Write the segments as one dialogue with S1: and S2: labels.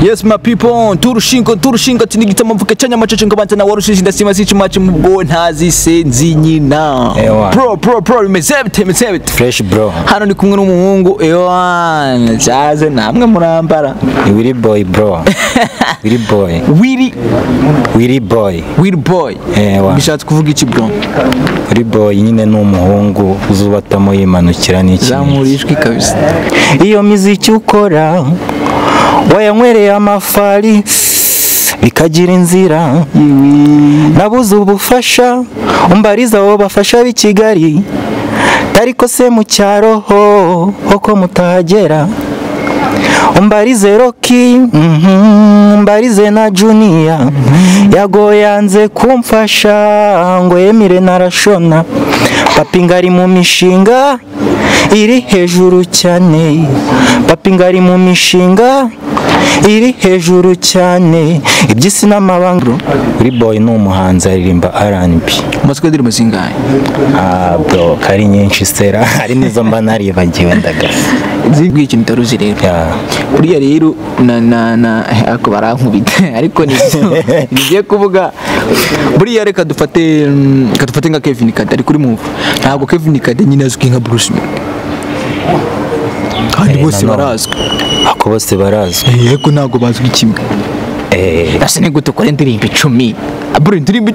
S1: Yes, my people, turushingo turushingo tinigita mvuke chanya machache ngabanza na warushishi ndasima sichi machi mubwo ntazi se nzi nyina.
S2: Ewa.
S1: Bro, bro, bro, bimeze bite, bimeze bite?
S2: Fresh, bro.
S1: Hano ndi kumwe n'umuhungu Ewan, cyaze namwe murambara.
S2: Ni Willy Boy, bro. Willy Boy.
S1: Willy.
S2: Willy Boy.
S1: Willy Boy.
S2: Ewa.
S1: Bishatse kuvuga iki, bro?
S2: Willy Boy nyine ni umuhungu uzubatamo yimanukira n'iki.
S1: Zamura ijwi kabisa.
S2: Iyo miziki ukora wayanywereye amafari bikagira inzira, nabuze ubufasha umbariza abo bafasha b'i Kigali, ariko se mu cyaro ho ko mutahagera, umbarize Rocky, umbarize na Junior, Yago yanze kumfasha ngo yemire narashona, papi ngari mu mishinga iri hejuru cyane, papi ngari mu mishinga iri hejuru cyane, iby'isi n'amabanga. Willy Boy ni umuhanzi aririmba R&B.
S1: Umaze indirimbo zingahe?
S2: Ah bro, kari nyinshi sera, hari nizo mba naribagiwe ndagasa.
S1: Zibwiye ikintu utaruzi rero.
S2: Yeah.
S1: Buriya rero na na na ariko barankubita ariko ni ngiye kuvuga buriya reka dufate nka Kevin Kade ari kuri move. Ntabwo Kevin Kade nyine azwi nka Bruce Melody. Kandi bose barazwi.
S2: Ako bose barazwi.
S1: Yego ntabwo bazwi kimwe. Ese ni gute ukora indirimbo 10? Abura indirimbo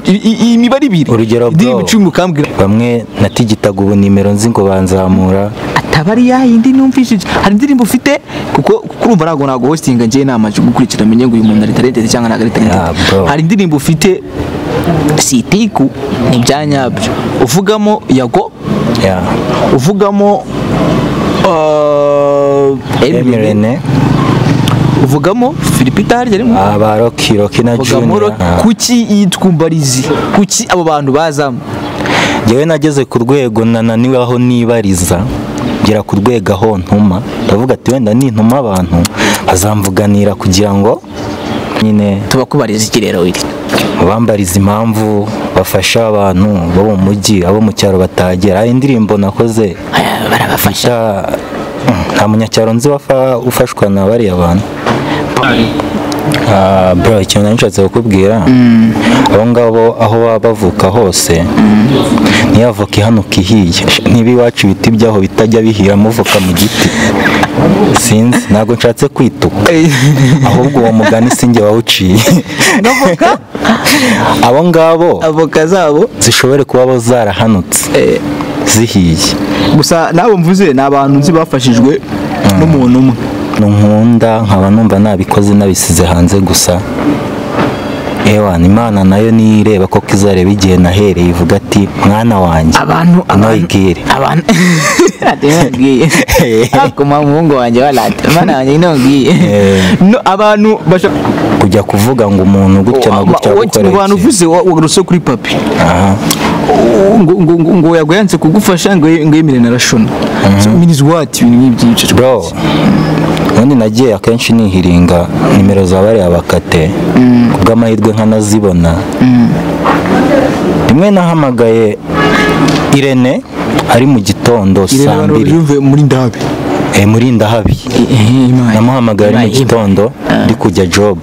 S1: imibare ibiri.
S2: Urugero
S1: indirimbo 10 ukambwira.
S2: Bamwe natigitaga ubu nimero nzi ngo banzamura.
S1: Atabari yayindi numvishije. Hari indirimbo ufite kuko kurumva ntago nago hostinga ngiye namaje gukurikira menye ngo uyu muntu ari talented cyangwa ntago ari talented. Hari indirimbo ufite sitiku ni byanyabyo. Uvugamo Yago?
S2: Yeah.
S1: Uvugamo Emirene, uvugamo Philipita harya rimwe,
S2: aba Rocky, Rocky na Junior.
S1: Kuki yitwa Umbarizi? Kuki abo bantu bazamo?
S2: Jewe nageze ku rwego nananiwe aho nibariza, ngera ku rwego aho ntuma, ndavuga ati wenda nintuma abantu bazamvuganira kugira ngo nyine
S1: tubakubariza iki rero Willy?
S2: Bambariza impamvu bafasha abantu bo mu mujyi abo mu cyaro batagera. Hari indirimbo nakoze
S1: barabafasha.
S2: Nta munyacyaro nzi ufashwa na bariya bantu. Bro, ikintu nashatse kukubwira, abo ngabo aho baba bavuka hose ntiyavuka ihanuka ihiye, niba iwacu ibiti byaho bitajya bihira muvuka mu giti, sinzi, ntabwo nshatse kwituka, ahubwo uwo mugani sinjye wawuciye. Abo ngabo
S1: avoka zabo
S2: zishobore kuba bo zarahanutse zihiye.
S1: Gusa nabo mvuze ni abantu nzi bafashijwe n'umuntu umwe
S2: nkunda, nkaba numva nabikoze nabisize hanze gusa. Ewa, Imana nayo nireba ko kizareba igihe nahereye ivuga ati mwana wanjye
S1: abantu
S2: nayigire
S1: abantu atemabwiye akoma umuhungu wanjye walate mwana wanjye nongiye no abantu bashaka
S2: kujya kuvuga ngo umuntu gutya na gutya gukora
S1: iki. Abantu uvuze wagarutse kuri papi ngo Yago yanze kugufasha ngo yemere narashona. So means what ibintu nk'ibyo
S2: bro? Ubundi nagiye akenshi nihiringa nimero za bariya bakate kubw'amahirwe nkanazibona. Rimwe nahamagaye Irene ari mu gitondo saa mbiri
S1: muri Ndahabi.
S2: Muri Ndahabi. Namuhamagaye ari mu gitondo ndi kujya job.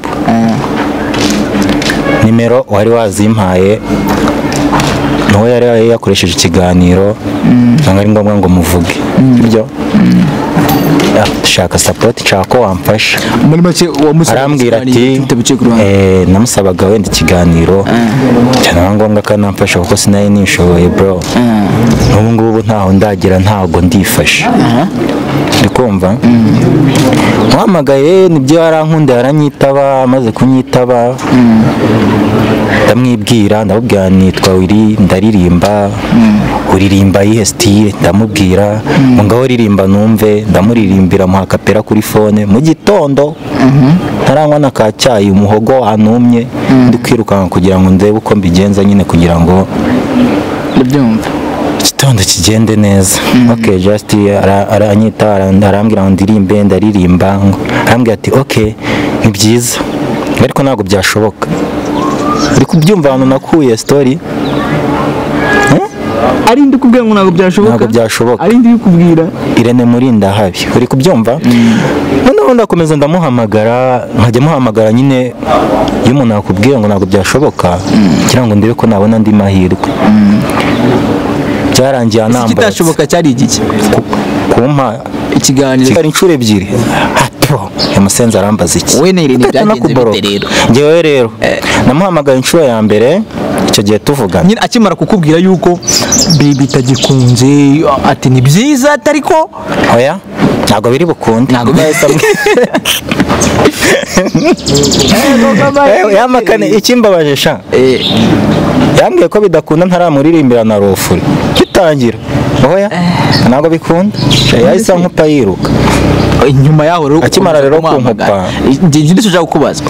S2: Nimero wari wazimpaye nawe yari yakoresheje ikiganiro, ntabwo ari ngombwa ngo muvuge. Ibyo shaka support, nshaka ko wamfasha.
S1: Muri make
S2: arambwira ati namusabaga wenda ikiganiro cyane ngombwa ko namfasha kuko sinari nishoboye bro. N'ubu ngubu ntaho ndagira, ntago ndifasha. Ndi kumva muhamagaye nibyo yarankunda yaranyitaba, amaze kunyitaba ndamwibwira, ndamubwira nitwa Willy ndaririmba, uririmba yihe style? Ndamubwira ngo ngaho ririmba numve, ndamuririmbira muha kapera kuri phone mu gitondo ntaranywa na ka cyayi, umuhogo wanumye, ndi kwirukanka kugira ngo ndebe uko mbigenza nyine kugira ngo
S1: ndabyumva
S2: igitondo kigende neza. Okay, just aranyita arambwira ngo ndirimbe, ndaririmba, arambwira ati okay ni byiza ariko ntabwo byashoboka. Uri kubyumva ahantu nakuye story?
S1: Ari ndi kubwira ngo ntabwo byashoboka.
S2: Ntabwo byashoboka.
S1: Ari ndi kubwira
S2: Irene Murindahabi, uri kubyumva? Noneho ndakomeza ndamuhamagara, nkajya muhamagara nyine iyo umuntu akubwiye ngo ntabwo byashoboka, kugira ngo ndebe ko nabona andi mahirwe. Byarangiye anambaye.
S1: Ikitashoboka cyari igiki?
S2: Kumpa
S1: ikiganiro
S2: cyari inshuro ebyiri. Hato yamusenze arambaza iki?
S1: Wowe na Irene byagenze bite rero?
S2: Njyewe rero namuhamagaye inshuro ya mbere icyo gihe tuvugana.
S1: Nyine akimara kukubwira yuko baby itagikunze ati ni byiza atariko
S2: oya ntabwo biri bukunde.
S1: Ntabwo
S2: yamakane ikimbabaje sha. Yambwiye ko bidakunda ntaramuririmbira na rofuri. Kitangira. Oya ntabwo bikunda. Yahise ankupa yiruka.
S1: Inyuma yaho rero
S2: akimara rero kunkupa
S1: ngiye ndishaka kukubaza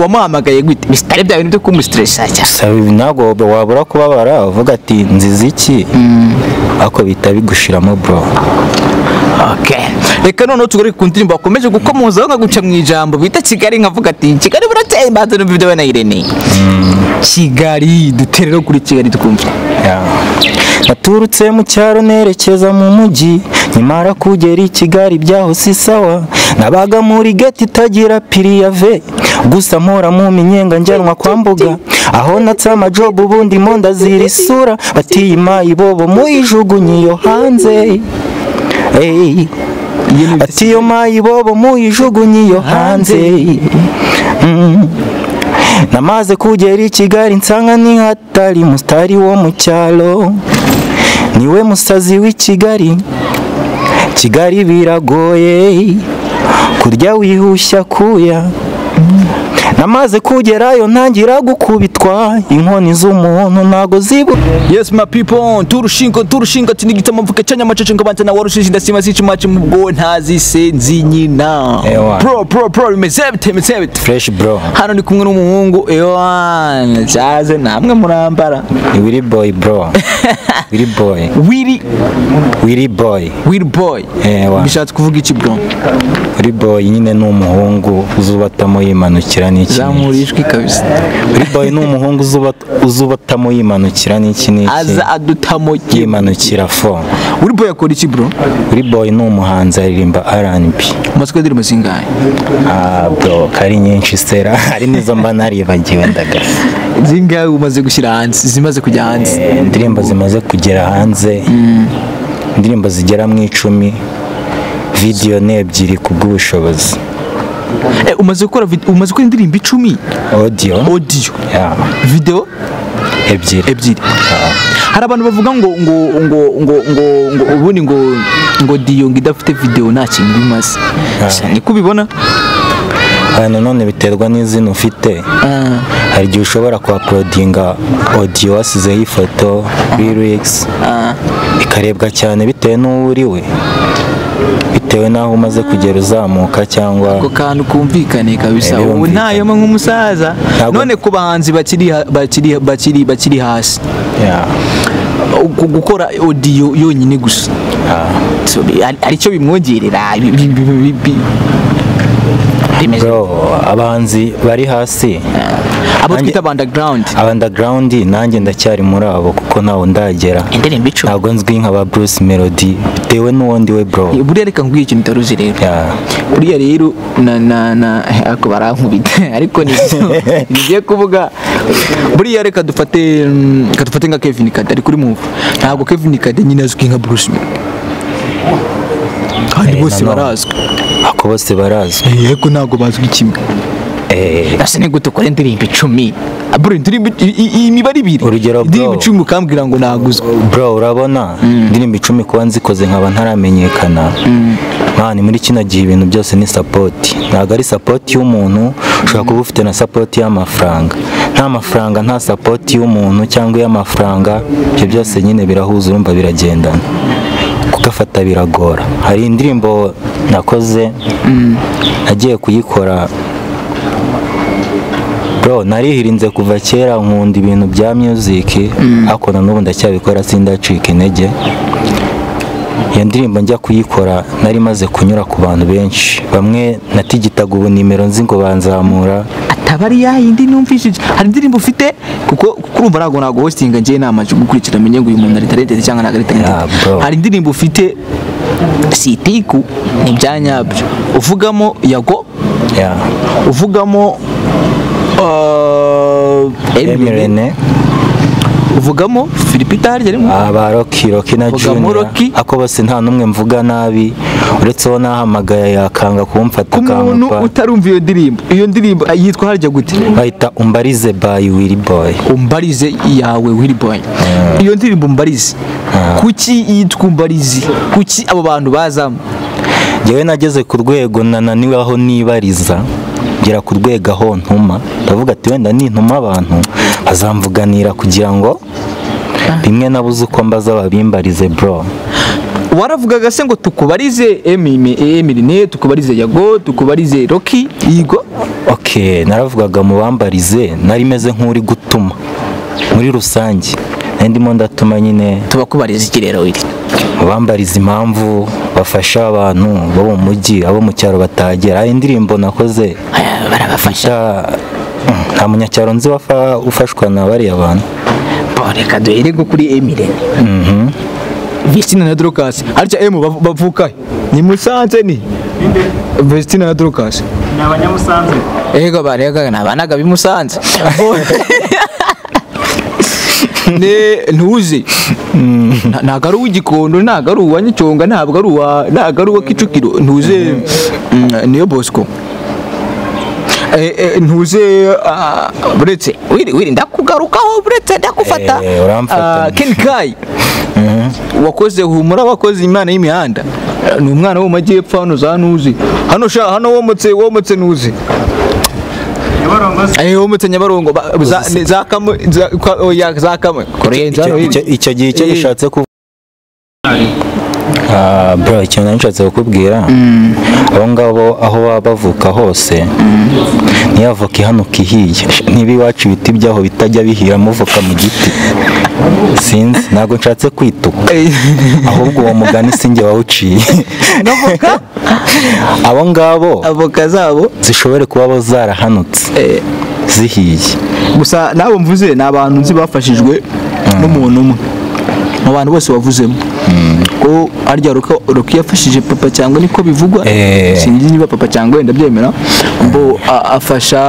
S1: wamuhamagaye gute bitari bya bintu byo kumustressa
S2: cyane? Ntabwo wabura kubabara uvuga ati nziza iki ako bita bigushiramo bro.
S1: Okay, reka noneho tugaruke ku ndirimbo bakomeje gukomozaho nkaguca mu ijambo bita Kigali, nkavuga ati Kigali burateye imbanza n'umva ibyo na Irene. Kigali duterero kuri Kigali tukumva.
S2: Naturutse mu cyaro nerekeza mu mujyi, nyamara kugera i Kigali byaho si sawa. Nabaga muri ghetto itagira piriyave, gusa mpora mu minyenga njyanwa kwa mbuga. Aho natse amajob ubundi mo ndazira isura, batiyima ibobo muyijugunye iyo hanze. Ati yo mayibobo muyijugunye iyo hanze. Namaze kugera i Kigali nsanga ni hatari, mustari wo mu cyaro niwe musazi w'i Kigali. Kigali biragoye kurya wihushya kuya. Namaze kugerayo ntangira gukubitwa inkoni z'umuntu ntago zibu.
S1: Yes my people, turushingo tinigita mvuke cyanya macace ngo banza na warushije ndasima sici maci mubwo ntazi senzi nyina. Bro bro bro bimeze bite
S2: fresh bro.
S1: Hano ni kumwe n'umuhungu Ewan cyaze namwe murambara.
S2: Ni Willy boy bro. Willy boy. Willy boy.
S1: Willy boy. Bishatse kuvuga iki bro?
S2: Willy boy nyine ni umuhungu uzubatamo yimanukira n'iki.
S1: Zamurishwi kabisa.
S2: Willy boy ni umuhungu uzubatamo yimanukira n'iki n'iki.
S1: Aza adutamo
S2: yimanukira fo.
S1: Willy boy akora iki bro?
S2: Willy boy ni umuhanzi aririmba R&B.
S1: Umaze indirimbo zingahe?
S2: Ah bro, kari nyinshi sera. Hari nizo mba naribagiwe ndagasa.
S1: Zingahe umaze gushyira hanze? Zimaze kujya hanze?
S2: Indirimbo zimaze kugera hanze. Indirimbo zigera mu 10, video ni 2 kubw'ubushobozi.
S1: Umaze gukora umaze gukora indirimbo 10?
S2: Audio. Yeah.
S1: Video
S2: ebyiri.
S1: Hari abantu bavuga ngo ngo ngo ngo ngo ngo ubundi ngo ngo diyo ngo idafite video nta kintu bimaze. Ni kubibona?
S2: Nanone biterwa n'izina ufite. Hari igihe ushobora kuuploadinga audio wasizeho ifoto, lyrics, ikarebwa cyane bitewe n'uwo uriwe, bitewe n'aho umaze kugera uzamuka cyangwa
S1: ako kantu kumvikane kabisa. Ubu ntayoma nk'umusaza. None ku bahanzi bakiri hasi gukora audio yonyine gusa ari cyo bimwongerera.
S2: Bro, abahanzi bari hasi
S1: abo twita underground,
S2: underground nanjye ndacyari muri abo kuko nawo ndagera ntabwo nzwi nka ba Bruce Melody bitewe n'uwo ndi we bro.
S1: Buriya reka nkubwire ikintu utaruzi rero. Buriya rero na ako barankubita ariko nigiye kuvuga. Buriya reka dufate nka Kevin Kade ari kuri move. Ntabwo Kevin Kade nyine azwi nka Bruce Melody kandi bose barazwi.
S2: Ako bose barazwi.
S1: Yego ntabwo bazwi kimwe. Ese ni gute ukora indirimbo 10? Bro, indirimbo imibare ibiri.
S2: Urugero bro.
S1: Indirimbo 10 ukambwira ngo naguzwe.
S2: Bro, urabona indirimbo 10 kuba nzikoze nkaba ntaramenyekana. Man, muri kino gihe ibintu byose ni support. Ntabwo ari support y'umuntu, ushobora kuba ufite na support y'amafaranga. Nta mafaranga nta support y'umuntu cyangwa y'amafaranga, ibyo byose nyine birahuza urumva biragendana. Kugafata biragora. Hari indirimbo nakoze nagiye kuyikora bro, narihirinze kuva kera nkunda ibintu bya music ariko na n'ubu ndacyabikora sindacika intege. Iyo ndirimbo njya kuyikora nari maze kunyura ku bantu benshi, bamwe natigitaga ubu nimero nzi ngo banzamura
S1: Itaba ari ya yindi numvishije. Hari indirimbo ufite kuko kurumva ntabwo naguhostinga njye namaje gukurikira menye ngo uyu muntu ari talented cyangwa ntabwo ari talented. Hari indirimbo ufite sitiku ni byanyabyo uvugamo Yago, uvugamo
S2: Emirene,
S1: uvugamo Philipita harya rimwe
S2: aba Rocky na Junior, ako bose nta numwe mvuga nabi uretse wo nahamagaye yakanga kumfata
S1: akampa. Umuntu utarumva iyo ndirimbo yitwa harya gute?
S2: Bayita Umbarize by Willy Boy.
S1: Umbarize yawe Willy Boy. Iyo ndirimbo Umbarize kuki yitwa Umbarize? Kuki abo bantu bazamo?
S2: Njyewe nageze ku rwego nananiwe aho nibariza, ngera ku rwego aho ntuma ndavuga ati wenda nintuma abantu bazamvuganira kugira ngo bimwe nabuze uko mbaza babimbarize bro.
S1: Waravugaga se ngo tukubarize Emirene, tukubarize Yago, tukubarize Rocky? Yigo.
S2: Okay, naravugaga mu bambarize nari meze nk'uri gutuma muri rusange, nari ndimo ndatuma nyine.
S1: Tubakubariza iki rero Willy?
S2: Bambariza impamvu bafasha abantu bo mu mujyi abo mu cyaro batagera. Hari indirimbo nakoze
S1: barabafasha,
S2: nta munyacyaro nzi ufashwa na bariya bantu.
S1: Reka duhere kuri Emirene. Vestina na Dorcas harya M bavuka ni Musanze, ni Vestina na Dorcas
S3: ni abanyamusanze.
S1: Ego barega nabanaga bimusanze. Ne ntuzi ntago ari uw'Igikondo, ntago ari uwa Nyicyonga, ntabwo ari uwa, ntago ari uwa Kicukiro, ntuze niyo Bosco. Ntuze buretse wiri ndakugarukaho, buretse ndakufata. Ken Kai wakoze humura, wakoze Imana y'imihanda, ni umwana wo mu majyepfo hano za ntuzi hano sha hano womotse ntuzi womotse Nyabarongo za kamwe za kamwe.
S2: Icyo gihe icyo bishatse kuvuga bro, icyo nashatse kukubwira abo ngabo aho baba bavuka hose niyo avoka ihanuka ihiye, niba iwacu ibiti byaho bitajya bihira muvoka mu giti, sinzi ntabwo nshatse kwituka ahubwo uwo mugani sinjye wawuciye. Abo ngabo
S1: avoka zabo
S2: zishobore kuba bo zarahanutse zihiye.
S1: Gusa nabo mvuze ni abantu nzi bafashijwe n'umuntu umwe mu bantu bose wavuzemo ko arya Rocky yafashije papa cyangwa niko bivugwa, sinzi niba papa cyangwa wenda byemera mbo afasha.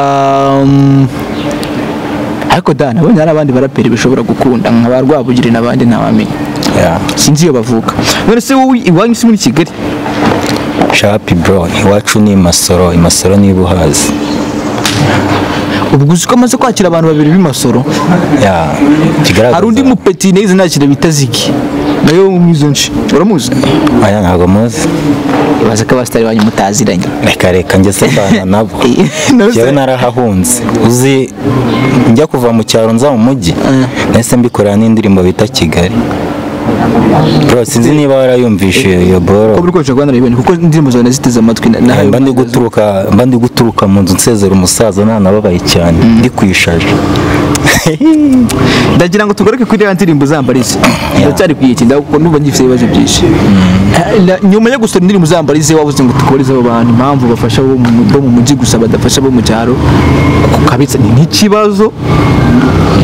S1: Ariko da nabonye hari abandi baraperi bishobora gukunda nka ba Rwabugiri n'abandi ntawamenya, sinzi iyo bavuka. None se wowe iwanyu si muri Kigali?
S2: Shapi bro, iwacu ni Masoro, Imasoro ni Buhazi.
S1: Ubwo uzi ko amaze kwakira abantu babiri b'imasoro? Hari undi mupeti neza nakira bita Ziki nayo mwizo nshi, uramuzi?
S2: Aya ntabwo muzi.
S1: Ibaze ko abasitari banyu mutaziranye.
S2: Reka reka njye se mbana nabo. Njyewe narahahunze, uzi njya kuva mu cyaro nza mu mujyi nahise mbikorera n'indirimbo bita Kigali. Bro, sinzi niba warayumvishe iyo boro.
S1: Ko buri koresha Rwanda ibintu kuko indirimbo zawe naziteze amatwi
S2: nahaye. Mba ndi guturuka mu nzu nsezera umusaza nanababaye cyane ndi kwishaje.
S1: Ndagira ngo tugaruke kuri ya ndirimbo Zambarize. Ndacyari kuyitinda kuko ndumva ngifite ibibazo byinshi. Nyuma yo gusohora indirimbo Zambarize wabuze ngo tukubarize abo bantu impamvu bafasha bo mu mujyi gusa badafasha bo mu cyaro. Kabitsa ni ikibazo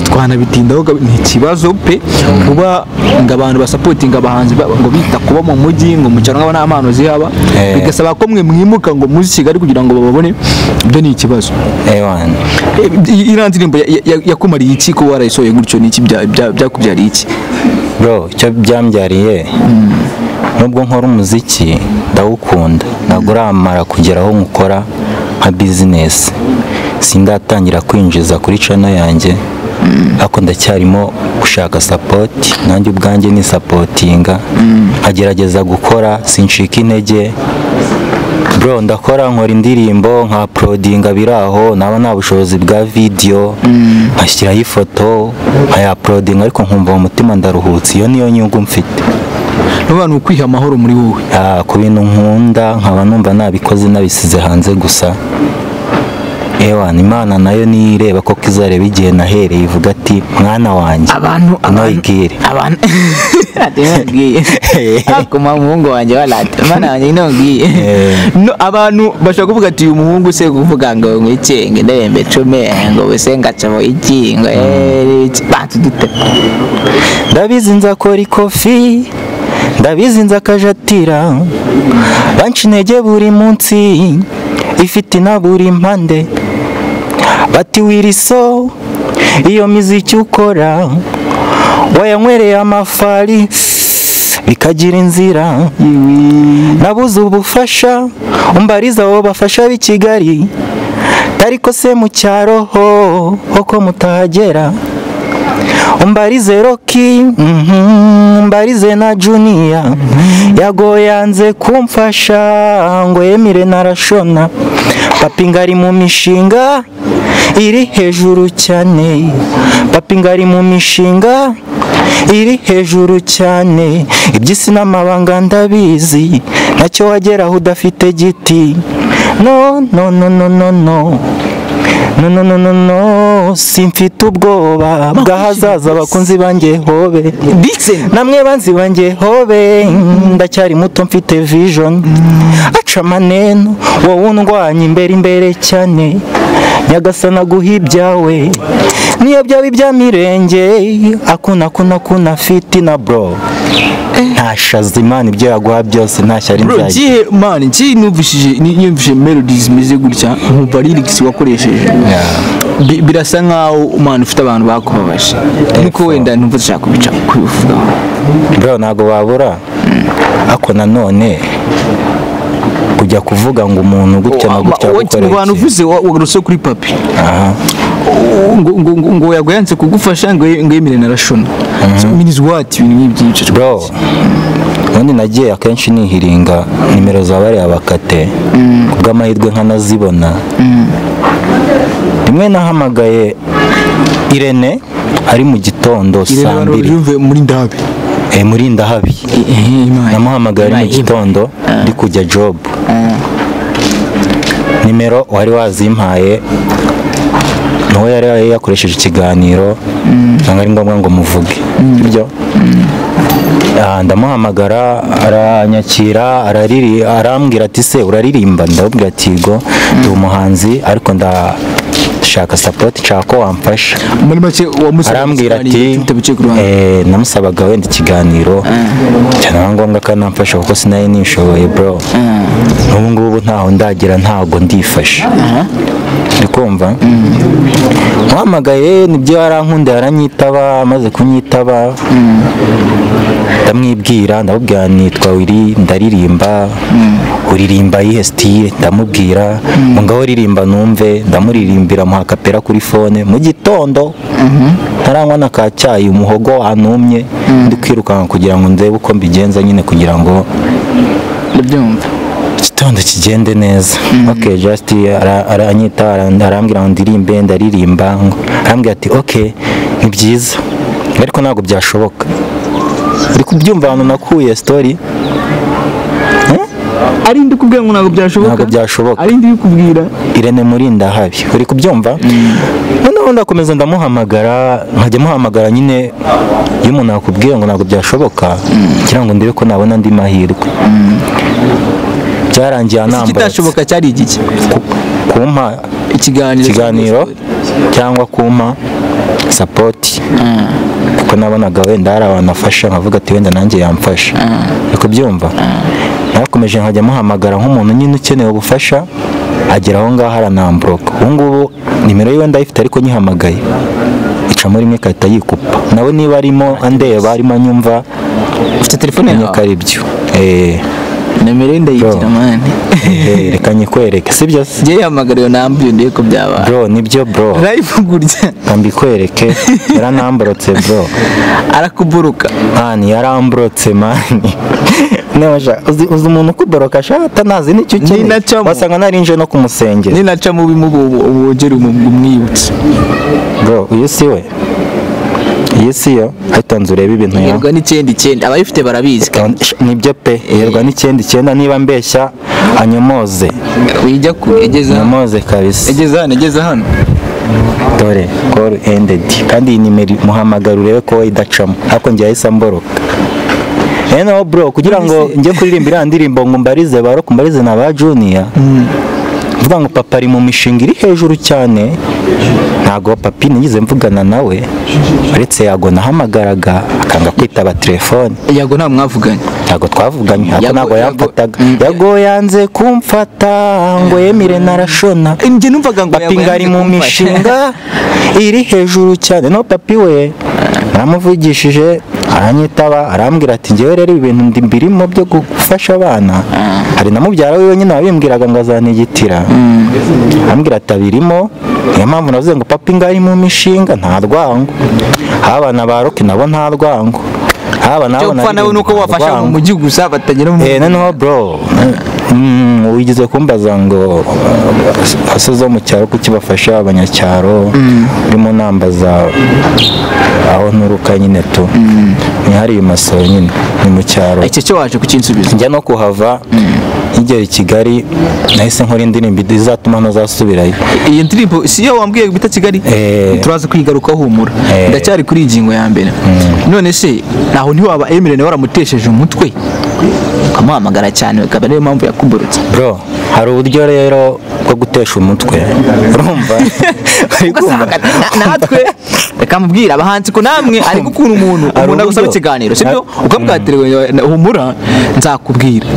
S1: twanabitindaho, ni ikibazo pe kuba ngo abantu basapotinga abahanzi ngo bita kuba mu mujyi ngo mu cyaro ngabo nta mpano zihaba, bigasaba ko mwe mwimuka ngo muzi Kigali kugira ngo bababone, ibyo ni ikibazo. Iriya ndirimbo yakumariye iki ko warayisohoye gutyo? Ni iki byakubyariye iki?
S2: Bro, icyo byambyariye nubwo nkora umuziki ndawukunda, ntabwo uramara kugera aho nkukora nka business, sindatangira kwinjiza kuri channel yanjye, ariko ndacyarimo gushaka support, nanjye ubwanjye ni supportinga, nkagerageza gukora sincika intege bro. Ndakora nkora indirimbo nka uploadinga biraho, naba nta bushobozi bwa video nkashyiraho ifoto nkaya uploadinga, ariko nkumva mu mutima ndaruhutse. Iyo niyo nyungu mfite.
S1: N'abantu kwiha amahoro muri wowe
S2: ku bintu nkunda nkaba numva nabikoze nabisize hanze gusa. Ewa Imana nayo nireba ko kizareba igihe nahereye ivuga ati mwana wanjye
S1: abantu
S2: noigire
S1: abantu atemabwiye akoma umuhungu wanjye walate mwana wanjye nongiye no abantu bashaka kuvuga ati uyu muhungu se kuvuga ngo ngwikenge ndembe cume ngo bese ngacamo iki ngo bantu dute.
S2: Ndabizi nzakora ikofi, ndabizi nzakajatira, banca intege buri munsi ifite na buri mpande, bati wiriso iyo miziki ukora wayanywereye amafari bikagira inzira, nabuze ubufasha umbariza abo bafasha b'i Kigali, tariko se mu cyaro ho ko mutahagera, umbarize Rocky, umbarize na Junior, yago yanze kumfasha ngo yemire narashona, papi ngari mu mishinga iri hejuru cyane, papi ngari mu mishinga iri hejuru cyane, iby'isi n'amabanga ndabizi, ntacyo wageraho udafite giti, no no no no no no no no no no no, simfite ubwoba bw'ahazaza abakunzi banjye hobe, namwe banzi banjye hobe, ndacyari muto mfite vision, aca amaneno wowe undwanya imbere imbere cyane, Nyagasana guha ibyawe niyo byaba ibya mirenge, akuna kuna kuna fitina bro, nta shazi Imana ibyo yaguha byose nta shyari
S1: Bro,
S2: nzagira.
S1: gihe man ngiye numvishije melodies zimeze gutya nkumva lyrics wakoresheje birasa nkaho man ufite abantu bakubabaje, niko wenda numva dushaka kubica kubivugaho.
S2: Bro ntago babura, ako nanone kujya kuvuga ngo umuntu gutya na gutya
S1: Mu bantu uvuze wagarutse kuri papi ngo yago yanze kugufasha ngo yemere narashona, so means what ibintu nk'ibyo.
S2: Bro ubundi nagiye akenshi nihiringa nimero za bariya bakate kubw'amahirwe nkanazibona. Rimwe nahamagaye Irene ari mu gitondo saa mbiri
S1: muri Ndahabi,
S2: muri Ndahabi namuhamagaye ari mu gitondo ndi kujya job, nimero wari wazimpaye nawe yari yakoresheje ikiganiro ntabwo ari ngombwa ngo muvuge ibyo. Ndamuhamagara aranyakira, arambwira ati se uraririmba? Ndamubwira ati yego ndi umuhanzi ariko ndashaka support, nshaka ko wamfasha.
S1: Muri make
S2: arambwira ati namusabaga wenda ikiganiro cyane ngombwa ko anamfasha kuko sinari nishoboye bro, n'ubu ngubu ntaho ndagira ntago ndifasha. Ndi kumva muhamagaye nibyo yarankunda aranyitaba, amaze kunyitaba ndamwibwira, ndamubwira nitwa Willy ndaririmba, uririmba iyihe style? Ndamubwira ngo ngaho ririmba numve, ndamuririmbira muha kapera kuri phone mu gitondo ntaranywa na ka cyayi, umuhogo wanumye, ndi kwirukanka kugira ngo ndebe uko mbigenza nyine kugira ngo
S1: ndabyumva
S2: igitondo kigende neza. Okay, just aranyita arambwira ngo ndirimbe, ndaririmba, arambwira ati okay ni byiza ariko ntabwo byashoboka. Uri kubyumva ahantu nakuye story
S1: ari ndi kubwira ngo ntabwo byashoboka,
S2: ntabwo byashoboka,
S1: ari ndi kubwira
S2: Irene Murindahabi, uri kubyumva? Noneho ndakomeza ndamuhamagara, nkajya muhamagara nyine iyo umuntu akubwiye ngo ntabwo byashoboka kugira ngo ndebe ko nabona andi mahirwe. Byarangiye anambaye.
S1: Ikitashoboka cyari igiki?
S2: Kumpa ikiganiro cyangwa kumpa support, kuko nabonaga wenda hari abantu afasha nkavuga ati wenda nanjye yamfasha. Uri kubyumva? Nakomeje nkajya muhamagara nk'umuntu nyine ukeneye ubufasha, agera aho ngaho aranambroka. Ubu ngubu nimero yiwe ndayifite ariko nyihamagaye icamo rimwe ikahita yikupa, nawe niba arimo andeba arimo anyumva
S1: ufite telefone yawe
S2: ko ari byo.
S1: Nimero ndayigira mani,
S2: reka nyikwereke sibyo se?
S1: Ngiye hamagara iyo namba iyo ndebe ko byaba
S2: bro, nibyo bro,
S1: live gurya
S2: mbikwereke. Yaranamborotse bro,
S1: arakuburuka
S2: mani, yaramborotse mani. Uzi umuntu ukuboroka ashaka nazi nicyo ukeneye, wasanga narinje no kumusengera
S1: ninacamo ubogera umwibutse
S2: bro. Uyu si we, iyi si yo ahita nzu urebe ibintu yawe.
S1: Yerwa 99 abayifite barabizi
S2: nibyo pe, yerwa 99 niba mbeshya anyomoze.
S1: Wijya ku egeza
S2: Nyomoze kabisa.
S1: Egeza hano.
S2: Dore call ended. Kandi iyi nimero muhamagara urebe ko idacamo. Ariko njye yahise amboroka. No bro, kugira ngo njye kuririmba iriya ndirimbo ngo mbarize ba Rock, mbarize na ba Junior. Mvuga ngo papa ari mu mishinga iri hejuru cyane. Ntago papi nigeze mvugana nawe, uretse Yago nahamagaraga akanga kwitaba telefone.
S1: Yago nta mwavuganye?
S2: Ntago twavuganye, ariko ntago yamfataga. Yago yanze kumfata ngo yemire narashona.
S1: Njye numvaga ngo
S2: papi ngari mu mishinga iri hejuru cyane. No papi we naramuvugishije aranyitaba, arambwira ati njyewe rero ibintu ndi mbirimo byo gufasha abana. Hari na mubyara wiwe nyine wabimbwiraga ngo azanigitira. Arambwira ati abirimo. Niyo mpamvu navuze ngo papi ngari mu mishinga nta rwango, abana ba Rock nabo nta rwango, haba nabo
S1: nawe nuko wafasha mu mujyi gusa batagera mu
S2: noneho bro wigeze kumbaza ngo aso zo mu cyaro kuki bafasha abanyacyaro, urimo nambaza aho nturuka nyine tu ni hari Masoro nyine ni mu cyaro.
S1: Icyo cyo waje kukinsubiza
S2: njya no kuhava nkigera i Kigali nahise nkora indirimbo izatuma ntazasubirayo.
S1: Iyi ndirimbo si yo wambwiye bita Kigali? Turaza kwigaruka humura. Ndacyari kuri ingingo ya mbere. None se naho ntiwaba Emirene waramutesheje umutwe ukamuhamagara cyane akaba ariyo mpamvu yakuborotse?
S2: Bro, hari uburyo rero bwo gutesha umutwe, urumva?
S1: Natwe reka mubwira abahanzi ko namwe ari gukura umuntu agusaba ikiganiro, sibyo? Ukamubwira humura nzakubwira,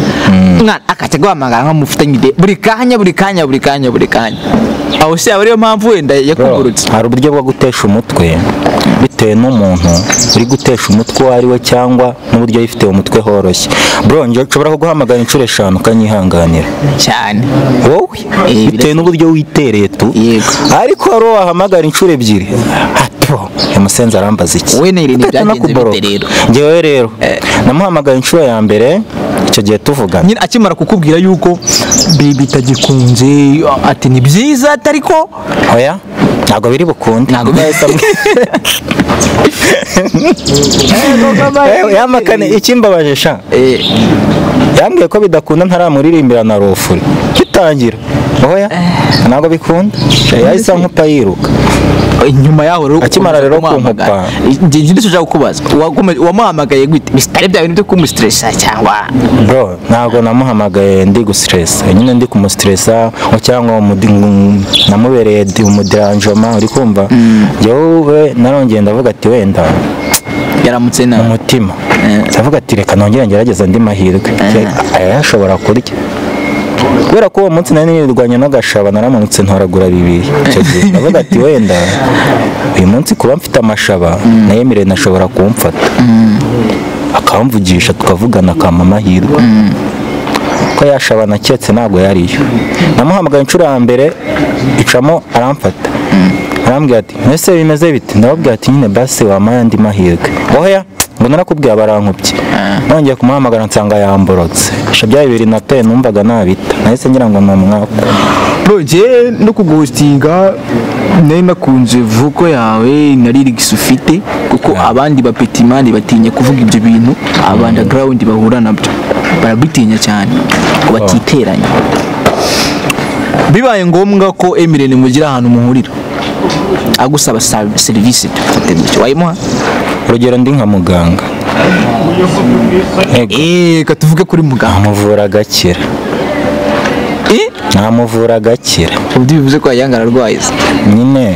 S1: mwana akajya guhamagara nkamufitanye ide buri kanya buri kanya buri kanya buri kanya. Aho se ariyo mpamvu wenda yakugurutse.
S2: Hari uburyo bwo gutesha umutwe bitewe n'umuntu uri gutesha umutwe uwo ari we cyangwa n'uburyo yifite umutwe horoshye. Bro, njye nshobora kuguhamagara inshuro 5 ukanyihanganira
S1: cyane
S2: wowe bitewe n'uburyo witereye tu. Ariko hari uwo wahamagara inshuro 2 hato yamusenze arambaza iki
S1: we niri byagenze bite rero?
S2: Njyewe rero namuhamagara inshuro ya mbere icyo gihe tuvugana
S1: nyine akimara kukubwira yuko baby tagikunze ati ni byiza atariko
S2: oya ntago biri bukunde, ntago yamakane. Ikimbabaje sha yambwiye ko bidakunda ntaramuririmbira na rofuri kitangira oya ntago bikunda, yahise ankupa yiruka.
S1: Nyuma yaho rero
S2: akimara rero kunkupa
S1: njye ndashaka kukubaza wamuhamagaye gute? Bitari bya bintu byo kumustressa cyangwa?
S2: Bro, ntago namuhamagaye ndi gustressa, nyine ndi kumustressa cyangwa namubereye umuderanjoma, uri kumva? Njyewe narongeye ndavuga ati wenda
S1: yaramutse na
S2: umutima, ndavuga ati reka nongere ngerageza andi mahirwe ayashobora kurya. Kubera ko uwo munsi nari nirwanya n'agashaba naramanutse ntoragura 2 icyo gihe ndavuga ati wenda uyu munsi kuba mfite amashaba na Emirene ashobora kumfata akamvugisha tukavugana akampa amahirwe. Ko yashaba naketse ntabwo yariyo. Namuhamagaye inshuro ya mbere icamo aramfata, arambwira ati mbese bimeze bite? Ndababwira ati nyine basi wampaye andi mahirwe. Oya ngo narakubwiye barankubye. Nongeye kumuhamagara nsanga yamborotse. Sha bya 2 na numvaga nabita. Nahise ngira ngo ni umwaka.
S1: Bro, njye no kuguhostinga nari nakunze vuko yawe na lyrics ufite, kuko abandi ba petit man batinya kuvuga ibyo bintu, aba underground bahura nabyo barabitinya cyane ngo batiteranya. Bibaye ngombwa ko Emirene mugira ahantu muhurira agusaba service dufate gutyo wayimuha?
S2: Urugero ndi nka muganga.
S1: Ka tuvuge kuri muganga.
S2: Namuvura agakira. Namuvura agakira.
S1: Ubu bivuze ko yanga ararwaye
S2: nyine.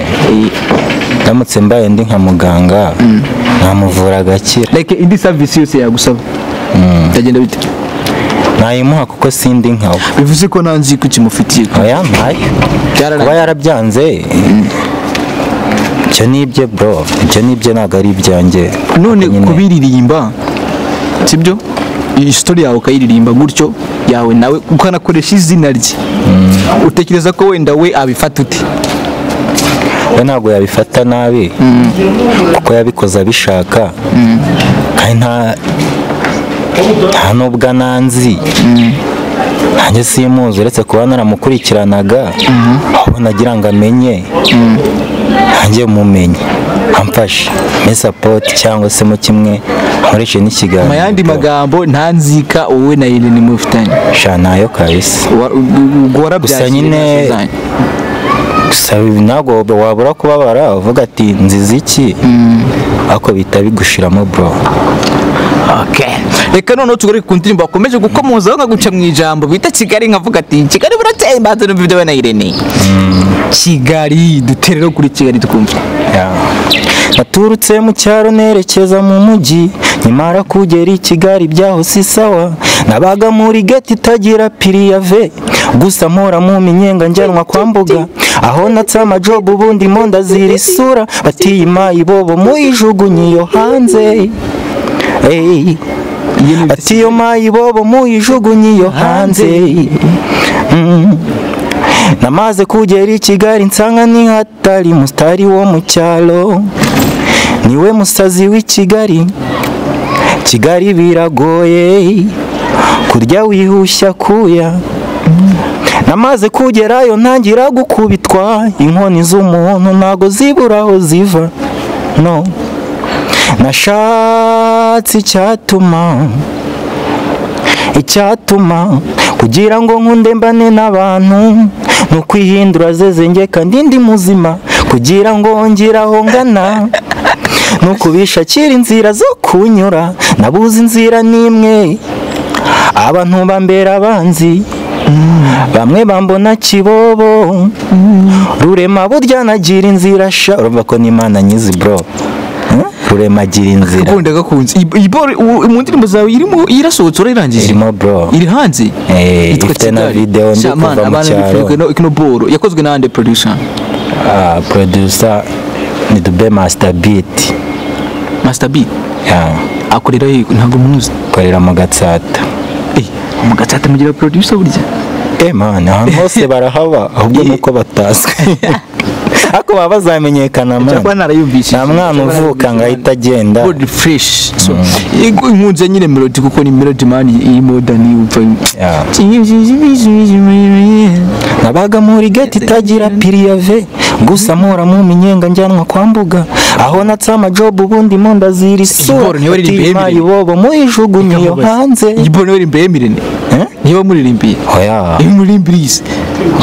S2: Ndamutse mbaye ndi nka muganga namuvura agakira.
S1: Like indi service yose yagusaba ndagenda bite?
S2: Nayimuha kuko sindi nkawe.
S1: Bivuze ko nanzi kukimufitiye.
S2: Oya ntayo. Kuba yarabyanze icyo nibye bro, icyo nibye ntago ari ibyanjye.
S1: None kubiririmba sibyo? Iyi story yawe ukayiririmba gutyo yawe nawe ukanakoresha izina rye, utekereza ko wenda we abifata ute?
S2: We ntabwo yabifata nabi kuko yabikoze abishaka, kandi nta nubwo ananzi nanjye simuzi uretse kuba naramukurikiranaga, ahubwo nagira ngo amenye nanjye mumenye. amfashe me support cyangwa se mu kimwe nkoreshe n'ikiganiro.
S1: Mu yandi magambo nta nzika wowe na Irene mufitanye.
S2: Sha nayo kabisa.
S1: Gusa
S2: nyine gusa ntabwo wabura kubabara uvuga ati nziza iki ariko bita bigushiramo bro.
S1: Okay. Reka noneho tugaruke ku ndirimbo bakomeje gukomozaho nkaguca mu ijambo bita Kigali, nkavuga ati Kigali burateye mbanze numva ibyo na Irene. Kigali duterero kuri Kigali tukumva.
S2: Naturutse mu cyaro nerekeza mu mujyi, nyamara kugera i Kigali byaho si sawa, nabaga muri ghetto itagira piriyave, gusa mpora mu minyenga njyanwa kwa mbuga, aho natse amajob ubundi mo ndazira isura, batiyima ibobo muyijugunye iyo hanze. Hey, ati iyo mayibobo muyijugunye iyo hanze. Namaze kugera i Kigali nsanga ni hatari, mustari wo mu cyaro niwe musazi w'i Kigali. Kigali biragoye kurya wihushya kuya. Namaze kugerayo ntangira gukubitwa inkoni z'umuntu ntago zibura aho ziva. No, nashatse icyatuma kugira ngo nkunde mbane n'abantu, nukwihindura zezenge kandi ndi muzima, kugira ngo ngiraho ngana, nukubishakira inzira zo kunyura, nabuze inzira nimwe, abantu bambera abanzi, bamwe bambona kibobo, rurema burya nagira inzira sha. Urumva ko n'Imana nyizi bro. Rurema agira inzira.
S1: Ukunda gakunze. Iboro mu ndirimbo zawe irimo irasohotse urayirangije?
S2: Irimo bro.
S1: Iri hanze?
S2: Ifite na video ndi kuva mu cyaro.
S1: Kino boro yakozwe na ande producer?
S2: Producer ni Dube Master Beat.
S1: Master Beat?
S2: Yeah.
S1: Akorera he? Ntabwo muzi.
S2: Akorera mu Gatsata.
S1: Mu Gatsata mugira producer burya?
S2: Man, ahantu hose barahaba ahubwo nuko batazwi. Ako baba bazamenyekana man. Nta mwana uvuka ngo ahita agenda.
S1: Good fresh. So inkunze nyine melody kuko ni melody man iri modern yumva.
S2: Nabaga muri ghetto itagira piriyave, gusa mpora mu minyenga njyanwa kwa mbuga, aho natse amajob ubundi mo ndazira isura, ibobo muyijugunye iyo hanze.
S1: Iboro niwe rimbe Emirene? Niba muririmbiye?
S2: Oya.
S1: Niba muririmbiriye?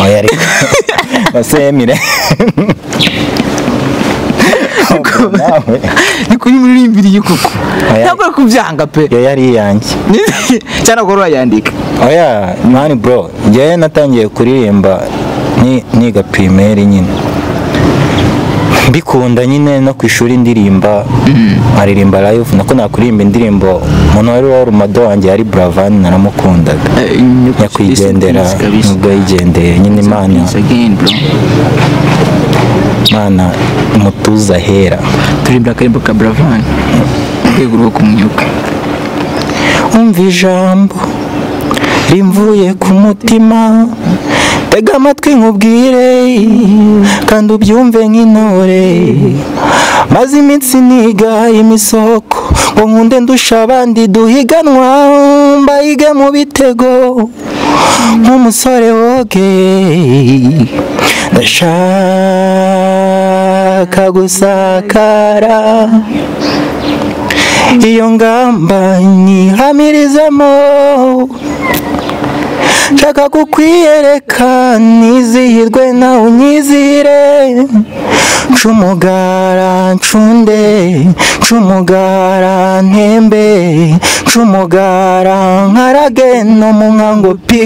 S2: Oya reka. Base Emire.
S1: Niko muririmbiriye koko. Ntabwo kubyanga pe.
S2: Yo yari yanjye.
S1: Cyane ko urayandika.
S2: Oya, man bro, njye natangiye kuririmba niga primaire nyine. Mbikunda nyine no ku ishuri ndirimba, nkaririmba live, nako nakuririmba indirimbo umuntu wari warumado wanjye yari Bravan, naramukundaga. Nyakwigendera nubwo yigendeye nyine Imana. Mana mutuza hera.
S1: Turirimba akarimbo ka Bravan. Rwego rwo kumwibuka.
S2: Umva ijambo rimvuye ku mutima, tega amatwi nkubwire kandi ubyumve nk'intore, maze iminsi niga imisoko ngo nkunde ndusha abandi duhiganwa, mbayige mu bitego nk'umusore woge, ndashaka gusakara iyo ngamba nyihamirizamo, nshaka kukwiyereka nizihirwe nawe unyizihire, ncumugara ncunde, ncumugara ntembe, ncumugara nkarage no mu nkango pi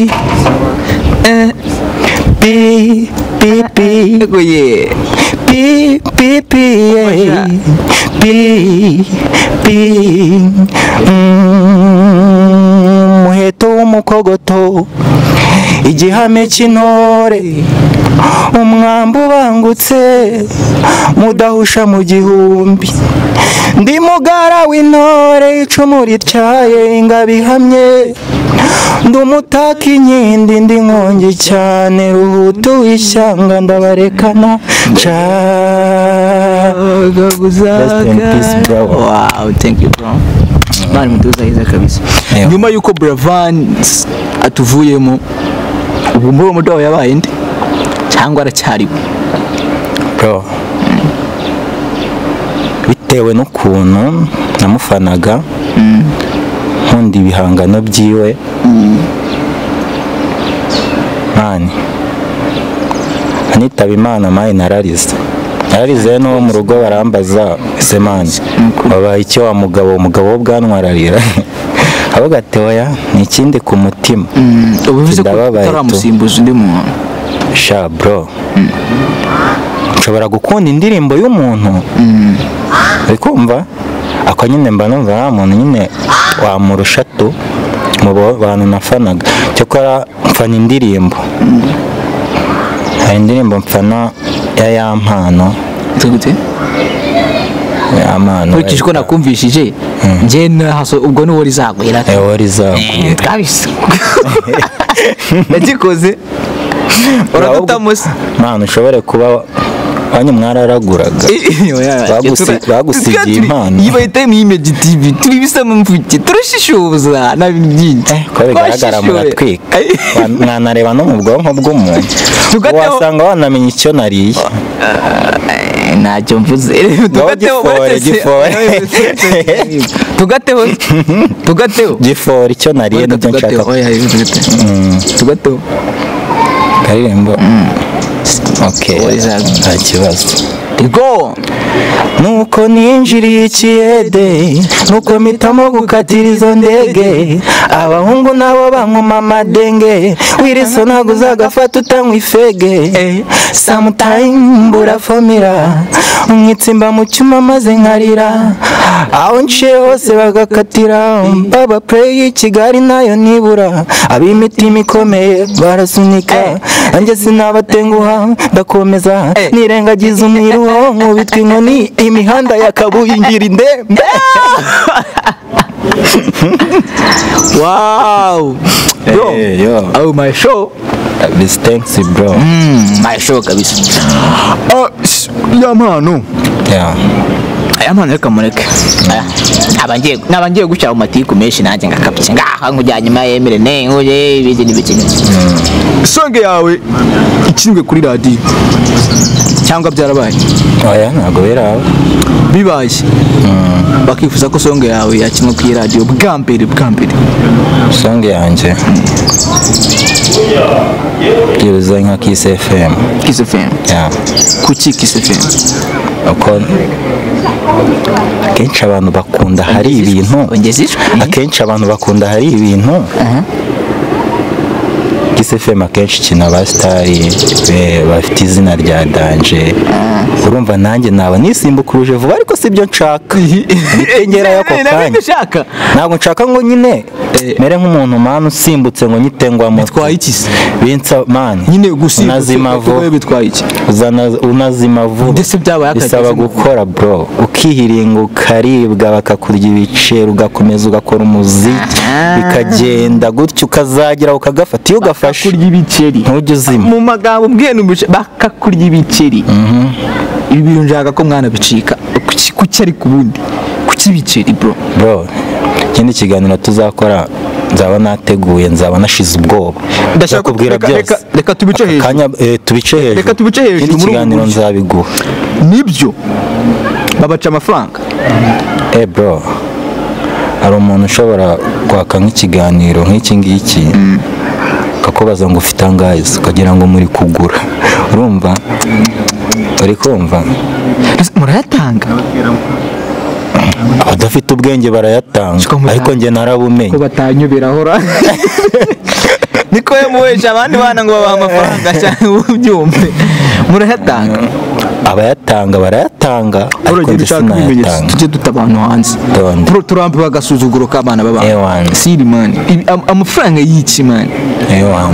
S2: pi pi pi pi pi pi pi pi. Umuheto w'umukogoto, igihame cy'intore, umwambi ubangutse mudahusha mu gihumbi, ndi mugara w'intore icumu rityaye ingabo ihamye, ndi umutaka inkindi ndi nkongi cyane, ruhutu w'ishyanga ndabarekana. Rest in peace bro.
S1: Wow, thank you bro. Man mutuza heza kabisa. Nyuma yuko Bravan atuvuyemo, ubu muri mudo yabaye nde cyangwa aracyariwe?
S2: Bro, Bitewe n'ukuntu namufanaga nkunda ibihangano byiwe. Mani anitaba Imana mayi nararize. Nararize no mu rugo barambaza ese mani wabaye icyo wa mugabo, umugabo w'ubwanwa ararira. Avuga ati oya ni ikindi ku mutima.
S1: Ubivuze ko utaramusimbuza undi muntu.
S2: Sha bro, nshobora gukunda indirimbo y'umuntu uri kumva ako nyine mba numva nta muntu nyine wamurusha tu mu bantu nafanaga. Cyakora mfana indirimbo, hari indirimbo mfana ya Yampano.
S1: Gute?
S2: Yampano
S1: nkurikije uko nakumvishije njye nahaso ubwo ni wari zaguhera.
S2: Wari zaguhera
S1: kabisa. Nagikoze uradutamusa
S2: mwana, ushobore kuba wanyu mwararaguraga bagusigiye impano.
S1: Iyi bayita Image TV, turi bisama mfuke, turashishoza na bintu byinshi
S2: ko bigaragara muratwika. Mwanareba no mu bwonko bw'umuntu wasanga wanamenya icyo nariye.
S1: Ntacyo mvuze. Tugateho tugateho
S2: gifore icyo nariye nibyo nshaka.
S1: Tugateho
S2: karirimbo. Okay, nta kibazo.
S1: Go.
S2: Nuko ninjiriye ikiyede, nuko mpitamo gukatira izo ndege, abahungu nabo bankoma amadenge, wiriso ntabwo uzagafata utanywa ifege, sometime mbura formula, umwitsimba mu cyuma maze nkarira, aho nciye hose bagakatira, baba play Kigali nayo nibura, ab'imitima ikomeye barasunika, nanjye sinabatenguha ndakomeza, nirengagiza umwiruho nkubitwa inkoni, imihanda ya Kabuye ngira indembe.
S1: Wow. Bro.
S2: Hey, yo.
S1: Oh my show.
S2: This thanks bro.
S1: My show kabisa. Yampano.
S2: Yeah.
S1: Yampano reka mureke. Nabangiye guca mu matiku menshi nanjye ngakabye. Ngaha nkujyanye ma yemere ne nguje ibiki n'ibiki. Songe yawe ikinwe kuri radio cyangwa byarabaye?
S2: Oya ntago biraba.
S1: Bibaye. Bakifuza ko songe yawe yakinwa kuri radio bwa mbere.
S2: Songe yanjye byibuze nka Kiss FM.
S1: Kiss FM.
S2: Yeah.
S1: Kuki Kiss FM?
S2: Uko akenshi abantu bakunda hari ibintu. Akenshi abantu bakunda hari ibintu. Kiss FM akenshi kina abasitari bafite izina rya danje. Urumva nanjye naba nisimbukuruje vuba ariko sibyo nshaka. Nitengera yako kanya. Ntabwo nshaka ngo nyine mere nk'umuntu man usimbutse ngo nyitengwa moto.
S1: Bitwaye iki se?
S2: Binsa man.
S1: Nyine gusimbuka
S2: vuba
S1: bitwaye iki?
S2: Unazima vuba.
S1: Ndetse byabaye akazi.
S2: Bisaba gukora bro. Ukihiringa ukaribwa bakakurya ibiceri ugakomeza ugakora umuziki bikagenda gutyo ukazagira ukagafata iyo ugafashe
S1: kurya ibiceri.
S2: Ntujye uzima.
S1: Mu magambo mbwiye n'umuce bakakurya ibiceri. Ibi bintu nshaka ko mwana bicika. Kuki ari kubundi? Kuki ibiceri bro?
S2: Bro, ikindi kiganiro tuzakora nzaba nateguye, nzaba nashize ubwoba.
S1: Ndashaka kubwira byose. Reka tubice hejuru.
S2: Kanya tubice hejuru.
S1: Reka tubice hejuru
S2: muri kiganiro nzabiguha.
S1: Nibyo. Babaca amafaranga.
S2: Bro. Hari umuntu ushobora kwaka nk'ikiganiro nk'iki ngiki. Kakubaza ngo ufite angahe ukagira ngo muri kugura. Urumva? Uri kumva?
S1: Murayatanga.
S2: Abadafite ubwenge barayatanga ariko njye narabumenye.
S1: Ko batanyubirahora. Niko yemuwesha abandi bana ngo babaha amafaranga cyane ubyumve. Murayatanga.
S2: Abayatanga barayatanga ariko njye sinayatanga.
S1: Tujye duta abantu hanze. Bro turambiwe agasuzuguro k'abana b'abantu. Siri man. Amafaranga y'iki man?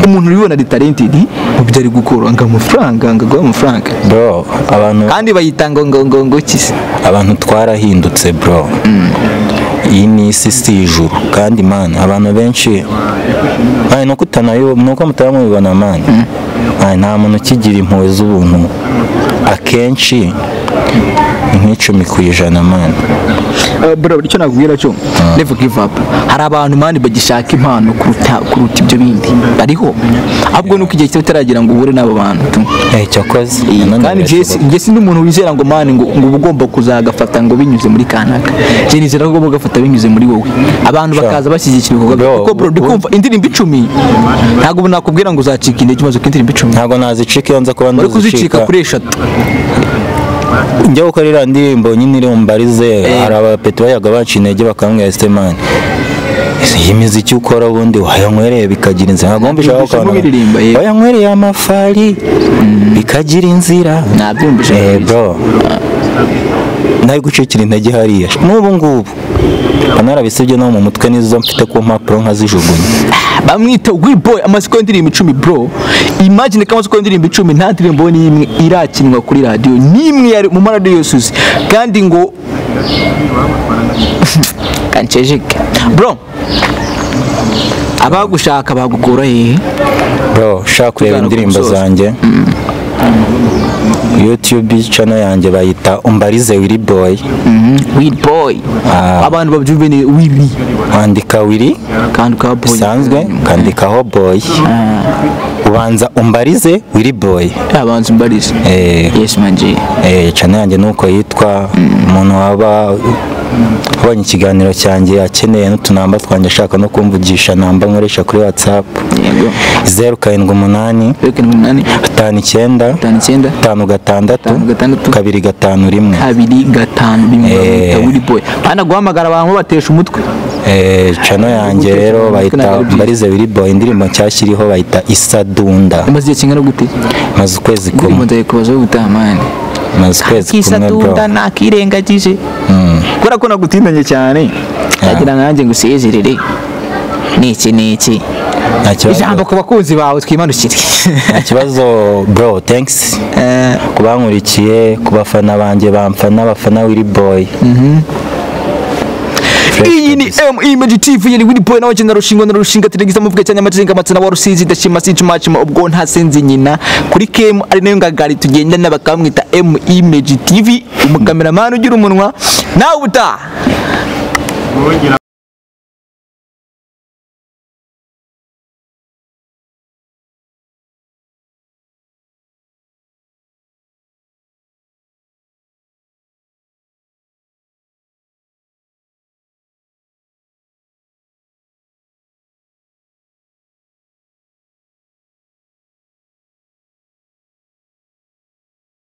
S1: Umuntu uribona ari talented mu byo ari gukora ngo amafaranga ngo aguhe amafaranga.
S2: Bro, abantu
S1: kandi bayitanga ngo kise.
S2: Abantu twarahindutse bro. Iyi ni isi si ijuru kandi man abantu benshi ay nuko utanayo nuko mutamubibona man. Ay nta muntu ukigira impuhwe z'ubuntu. Akenshi Nk'10% man.
S1: Bro, icyo nakubwira cyo, never give up. Hari abantu man bagishaka impano kuruta ibyo bindi bariho, ahubwo nuko igihe kitaragira ngo uhure n'abo bantu.
S2: Cyakoze.
S1: Kandi njye si n'umuntu wizera ngo man ngo uba ugomba kuzagafata ngo binyuze muri kanaka. Njye nizera ko ugomba gufata binyuze muri wowe, abantu bakaza bashyigikira ibikorwa. Kuko bro, ndikumva indirimbo 10 ntabwo nakubwira ngo uzacika intege umaze ku indirimbo 10.
S2: Ntabwo nazicika iyo nza kuba
S1: nduzicika kuri 3.
S2: Njya gukora iriya ndirimbo nyine iri Umbarize, hari abapeti bayaga baca intege bakambwira ese man iyi miziki ukora ubundi wayanywereye bikagira inzira. Ntabwo mbishaka
S1: ko
S2: wayanywereye amafari bikagira inzira.
S1: Nabyumvise
S2: bro, nari gucikira intege hariya n'ubu ngubu narabisibye no mu mutwe nizo mfite ku mpapuro nkazijugunya.
S1: Bamwita Willy Boy, amaze indirimbo 10 bro. Imagine ko amaze indirimbo 10 nta ndirimbo n'imwe irakinwa kuri radio n'imwe yari mu maradiyo yose, kandi ngo kancejeke bro. Abagushaka bagukura hehe
S2: bro? Ushaka kureba indirimbo zanjye, YouTube channel yanjye bayita Umbarize Willy Boy.
S1: Willy Boy, abantu babyumve ni Willy,
S2: wandika Willy
S1: kandi ka boy
S2: bisanzwe, kandikaho boy, ubanza Umbarize Willy Boy.
S1: Abanza Umbarize. Yes man G.
S2: Channel yanjye nuko yitwa. Umuntu waba ubonye ikiganiro cyanjye akeneye n'utunamba twanjye ashaka no kumvugisha, namba nkoresha kuri WhatsApp.
S1: Yego.
S2: 078 59
S1: 59
S2: 56 251
S1: 251. Willy Boy. Bana guhamagara abantu batesha umutwe.
S2: Channel yanjye rero bayita Umbarize Willy Boy, indirimbo nshyashya iriho bayita Isadunda.
S1: Imaze igihe kingana gute?
S2: Maze ukwezi kumwe.
S1: Indirimbo ndayikubaza ubutaha man.
S2: Maze ukwezi kumwe bro.
S1: Isadunda nakirengagije. Kubera ko nagutindanye cyane, ndagira nkanjye ngo usezerere. Niki niki. Ijambo ku bakunzi bawe twimanukire.
S2: Nta kibazo bro, thanks kubankurikiye, ku bafana banjye bamfana, abafana Willy Boy.
S1: Iyi ni M Image TV yari Willy Boy nawe cyenda rushingo na rushinga teregiza muvuge cyane amacenga amatsina wa Rusizi ndashima sinjumachima ubwo ntasenze nyina kuri KM ari nayo ngagari tugenda n'abakamwita M Image TV, umukameraman ugira umunwa nawe utaha.